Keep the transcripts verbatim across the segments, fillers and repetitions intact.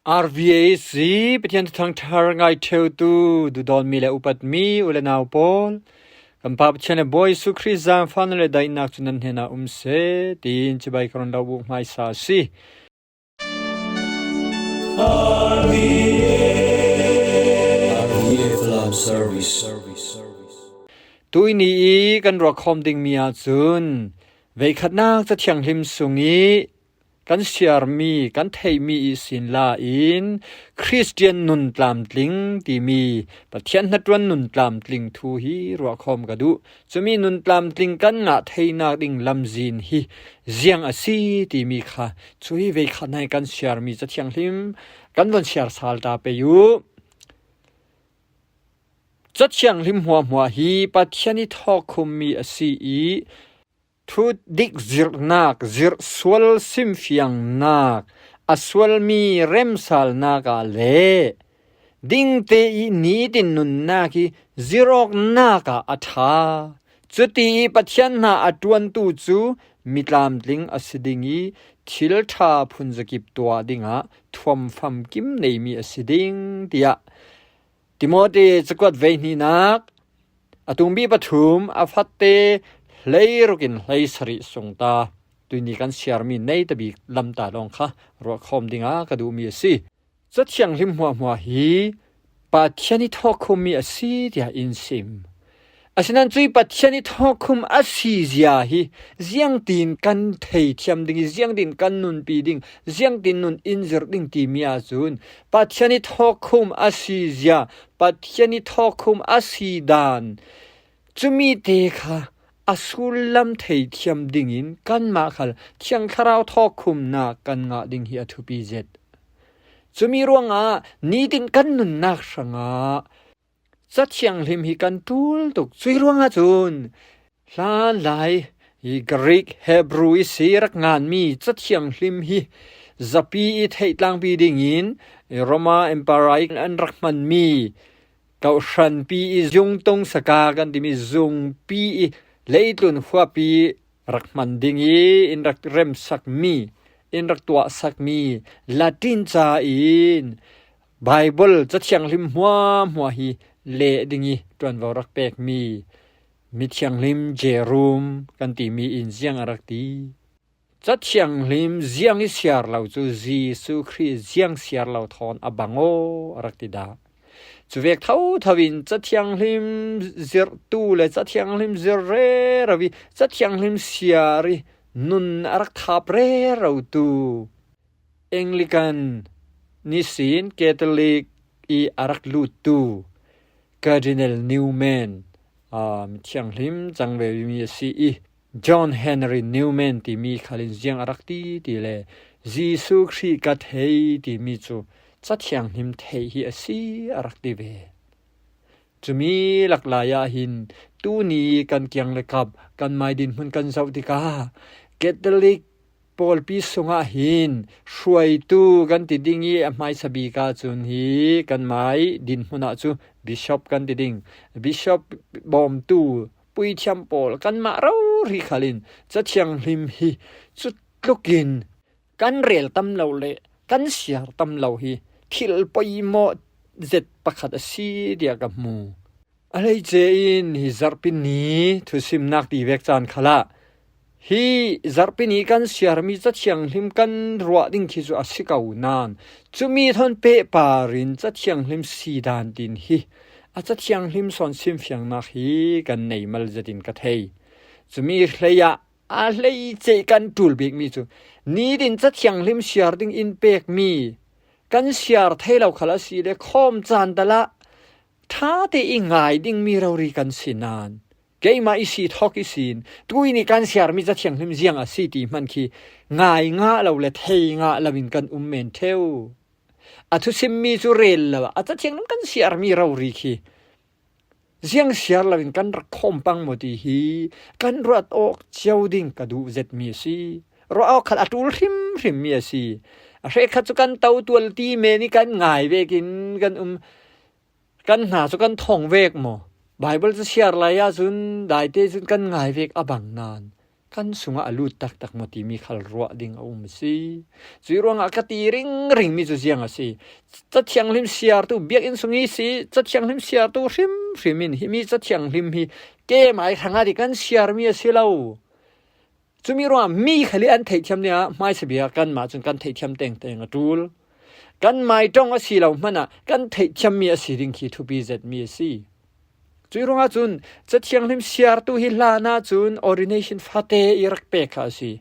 R V A C, Pathian thu thangthar ngaiṭheutu, duhdawtmi le upatmi u le nau pawl, kan Pa Pathian le Bawi Jesuh Khrih zaangfahna le daihnak cu nan hnenah um seh, tiin cibai ka run lo buk hmaisa a si. R V A F Love Service. Tuihni i kan ruahkhawm dingmi ahcun veikhatnak Cathianghlim sung i kan siarmi, kan theihmi ihsin la in Khristian nun tlamtling timi Pathian hnaṭuan nun tlamtling thu hi ruahkhawm ka duh. Cumi nun tlamtling kan ngah theinak ding lamzin hi ziang a si timi kha, cu hi veikhat hna i kan siarmi Cathianghlim kan von siar sal ta pei u. Cathianghlim hmuahhmuah hi Pathian i thawkkhummi a si i, thu dik zirhnak, zirh sual simfiangnak, a sualmi remsalnak ah le dingte i nitin nunnak i zirh awknak ah a ṭha. Cuti i Pathian hna a ṭuantu cu mi tlamtling a si ding i, thil ṭha phunzakip tuah dingah thuam famkim neimi a si ding, tiah Timoti cakuat veihnihnak a tungbik pathum a fatte hleiruk in hleisarih sung ta tuihni kan siarmi neita bik lam ta lawng kha ruahkhawm dingah ka duhmi a si. Cathianghlim hmuahhmuah hi Pathian i thawkkhummi a si tiah in sim. Asinain cuih Pathian i thawkkhum a si zia hi ziangtin kan theithiam ding i, ziangtin kan nunpi ding, ziangtin nun in zirh ding timi ahcun Pathian i thawkkhum a si zia, Pathian i thawkkhum a si dan, cumi te kha a sullam theithiam dingin kanmah khal Thiang Thlarau thawkkhumnak kan ngah ding hi a thupi zet. Cumi ruangah nitin kan nunnak hrangah Cathianghlim hi kan ṭul tuk. Cuih ruangah cun hlanlai hi Greek, Hebru i si rak nganmi Cathianghlim hi zapi i theihtlangpi dingin Roma Emperor i an rak hmanmi, kawhhranpi i zungtung saka kan timi zungpi i leitlun khuapi rak hman ding i in rak remsakmi, in rak tuahsakmi Latin ca in Baibal Cathianghlim hmuahhmuah hi leh ding i ṭuanvo rak pekmi mithianghlim Jerome kan timi in ziang a rak ti. Cathianghlim ziang i siar lo cu Jesuh Khrih ziang siar lo thawn a bang aw a rak ti dah. Cuvek thotho in Cathianghlim zirhtu le Cathianghlim zirh rero i Cathianghlim siar i nun a rak thap rerotu Anglican nisin Catholic i a rak luttu Cardinal Newman, aa, mithianghlim cang vemi a si i, John Henry Newman timi khal in ziang a rak ti ti le Jesuh Khrih ka thei timi cu Cathianghlim theih hi a si a rak ti ve. Cumi laklai ah hin tuni kan kiang le kap kan mai dinhmun kan zoh tikah Catholic pawlpi sungah hin hruaitu kan ti ding i a hmaisa bik ahcun hi kan mai dinhmun ah cu bishop kan ti ding. Bishop bawmtu puithiam pawl kanmah rori khal in Cathianghlim hi cutlukin kan rel tam lo le kan siar tam lo hi thil poimawh zet pakhat a si tiah ka hmu. A hleice in hi zarhpi ni thusimnak ti vek caan khalah hi zarhpi ni kan siarmi Cathianghlim kan ruah ding khi cu a si ko nain cumi thawn pehpar in Cathianghlim si dan tin hi a Cathianghlim sawn simfiangnak hi kan nei mal zetin ka thei. Cumi hlei ah a hleice kan ṭul bikmi cu nitin Cathianghlim siar ding in pekmi kan siar thei lo khal a si le khawm caan tal ah ṭha te i ngai dingmi rori kan si nain keimah i si thawk ihsin tui nih kan siarmi Cathianghlim ziang a si ti hman khi ngai ngah lo le thei ngah lo in kan um men ṭheu. A thusimmi cu rel lo ah a Cathianghlim kan siarmi rori khi ziang siar lo in kan rak khawm pang maw ti hi kan ruat awk cio ding ka duh zetmi a si. Ruah awk khal a ṭul hrimhrim mi a si. A hrekkhat cu kan to tual ti men i kan ngai vekin kan um, kan hna cu kan thawng vek maw? Baibal cu siar lai ahcun daite cun kan ngai vek a bang nain kan sungah a lut taktak maw timi khal ruah ding a um a si. Cuih ruangah ka ti ringring mi cu ziang a si? Cathianghlim siartu, biakinn sung i si, cathianghlim siartu hrimhrim in himi cathianghlim hi keimai hrangah ti kan siarmi a si lo. Cumi ruangah mi khal i an theihthiam dingah hmaisa bia kanmah cun kan theihthiam tengteng a ṭul. Kanmai ṭong a si lo hmanah kan theihthiammi a si ding khi thupi zetmi a si. Cuih ruangah cun cathianghlim siartu hi hlanah cun ordination fate i rak pek kha a si.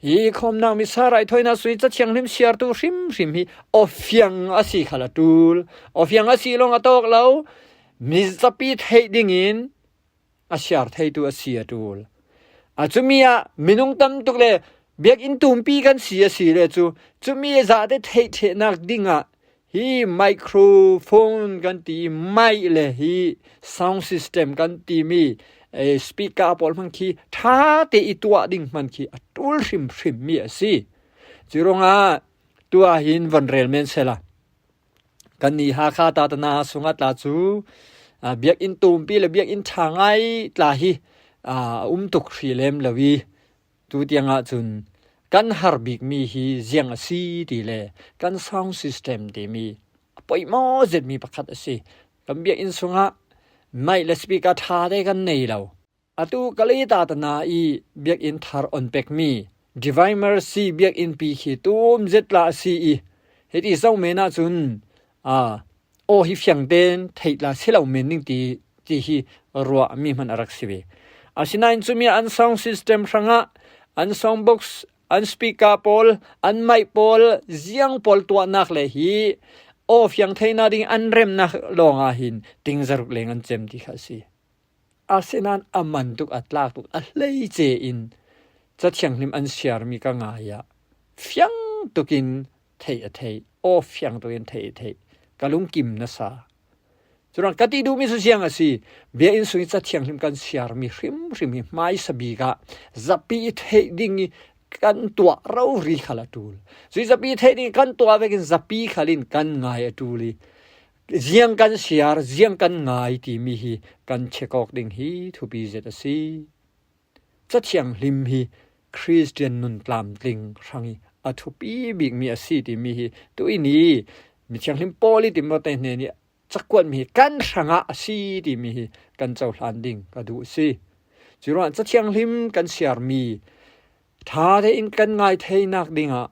Hi khawmnak misa raithawinak sung i cathianghlim siartu hrimhrim hi awfiang a si khal a ṭul. Awfiang a si lawng a tawk lo, mi zapi theih dingin a siar theitu a si a ṭul. A cumi ah minung tam tuk le biakinn tumpi kan si a si le cu, cumi zahte theih ṭhehnak dingah hi microphone kan ti, mic le hi sound system kan timi, eh, speaker pawl hmang khi ṭha te i tuah ding hman khi a ṭul hrimhrim mi a si. Cuih ruangah tuah hin von rel men sela. Kan ni Hakha tatana sungah tla cu, ah, biakinn tumpi le biakinn ṭha ngai tla hi, ah, a um tuk hrih lem lo i, tu tiangah cun kan har bikmi hi ziang a si ti le kan sound system timi a poimawh zetmi pakhat a si. Kan biakinn sungah mic le speaker ṭha te kan nei lo. Atu Kalay tatana i biakinn thar on pekmi Divine Mercy biakinn pi khi tum zet tla a si i, hiti zo men ahcun, aa, aw hi fiang tein theih tla si lo men ding ti, ti hi ruahmi hman a rak si ve. Asinain cumi ah an sound system hrangah, an sound box, an speaker pawl, an mic pawl, ziang pawl tuahnak le hi aw fiang theihnak ding an remnak lawngah hin ting zaruk leng an cem ti kha a si. Asinain a man tuk, a tlak tuk, a hleice in cathianghlim an siarmi ka ngai ah, fiang tukin theih a theih, aw fiang tukin theih a theih, ka lungkim nasa. Curuang ka ti duhmi cu ziang a si, biakinn sung i cathianghlim kan siarmi hrimhrim hi hmaisa bik ah zapi i theih ding i kan tuah rori khal a ṭul. Cui zapi i theih ding i kan tuah vekin zapi khal in kan ngai a ṭul i, ziang kan siar, ziang kan ngai timi hi kan check awk ding hi thupi zet a si. Cathianghlim hi Khristian nun tlamtling hrang i a thupi bikmi a si timi hi tuini mithianghlim Paul i Timote hnen i cakuatmi hi kan hrangah a si timi hi kan cohlan ding ka duh a si. Curuangah cathianghlim kan siarmi ṭha tein kan ngai theinak dingah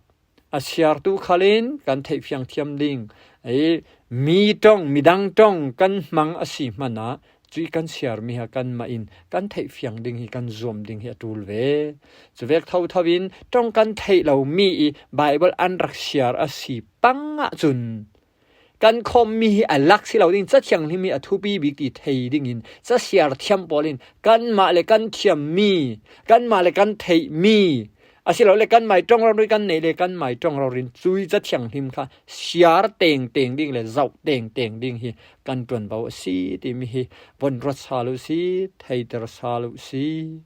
a siartu khal in kan theih fiang thiam ding. Ei, mi ṭong, midang ṭong kan hmang a si hmanah cui kan siarmi ha kanmah in kan theih fiang ding hi, kan zuam ding hi a ṭul ve. Cuvek thotho in ṭong kan theih lomi i Baibal an rak siar a si pang ahcun kan khawmmi hi a lak si lo ding, cathianghlim hi a thupi bik ti thei dingin casiar thiam pawl in kanmah le kan thiammi, kanmah le kan theihmi, asilole kanmai ṭong rori kan neih le kanmai ṭong rorin cui cathianghlim kha siar tengteng ding le zoh tengteng ding hi kan ṭuanvo a si timi hi von ruat sal uh si, theiter sal uh si.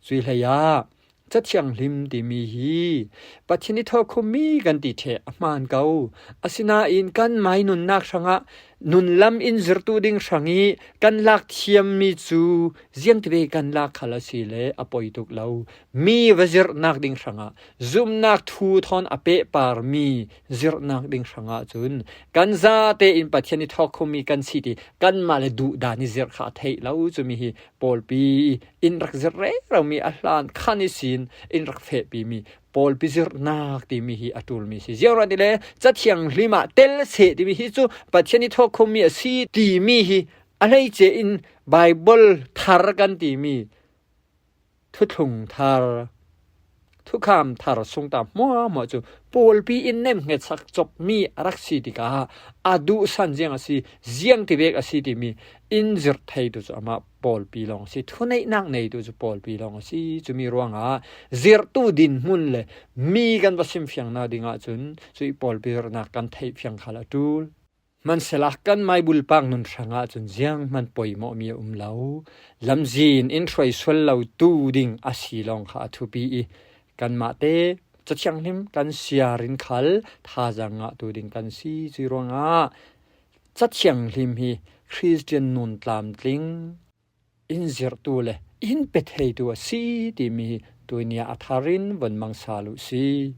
Cui hlei ah cathianghlim timi hi Pathian i thawkhummi kan ti ṭheh a hmaan ko. Asinain kanmai nunnak hrangah nunlam in zirtu ding hrang i kan lak thiammi cu ziangtivei kan lak khal a si le a poi tuk lo. Mi va zirhnak ding hrangah zumnak thu thawn a pehparmi zirhnak ding hrangah cun kan zate in Pathian i thawkhummi kan si ti kanmah le duhdan i zirh kha a theih lo. Cumi hi pawlpi in rak zirh reromi a hlan khan ihsin in rak fehpimi pawlpi zirhnak timi hi a ṭulmi si. Ziangruangah tile cathianghlim ah tel seh timi hi cu Pathian i thawkhummi a si timi hi a hleice in Baibal thar kan timi thuthlung thar, thukham thar sungta hmuahhmuah cu pawlpi in nemhngetsak copmi a rak si tikah a duhsan ziang a si, ziangtivek a si timi in zirh theitu cu amah pawlpi lawng a si, thuneihnak neitu cu pawlpi lawng a si. Cumi ruangah zirhtu dinhmun le mi kan va simfiangnak dingah cun cuih pawlpi zirhnak kan theih fiang khal a ṭul. Hmansehla kanmai bulpak nun hrangah cun zianghman poimawhmi a um lo. Lamzin in hruai sual lotu ding a si lawng kha a thupi i, kanmahte cathianghlim kan siar in khal thazaang ngahtu ding kan si. Cui ruangah cathianghlim hi Khristian nun tlamtling in zirhtu le in pe theitu a si timi tuinia a tharin von mang sal uh si.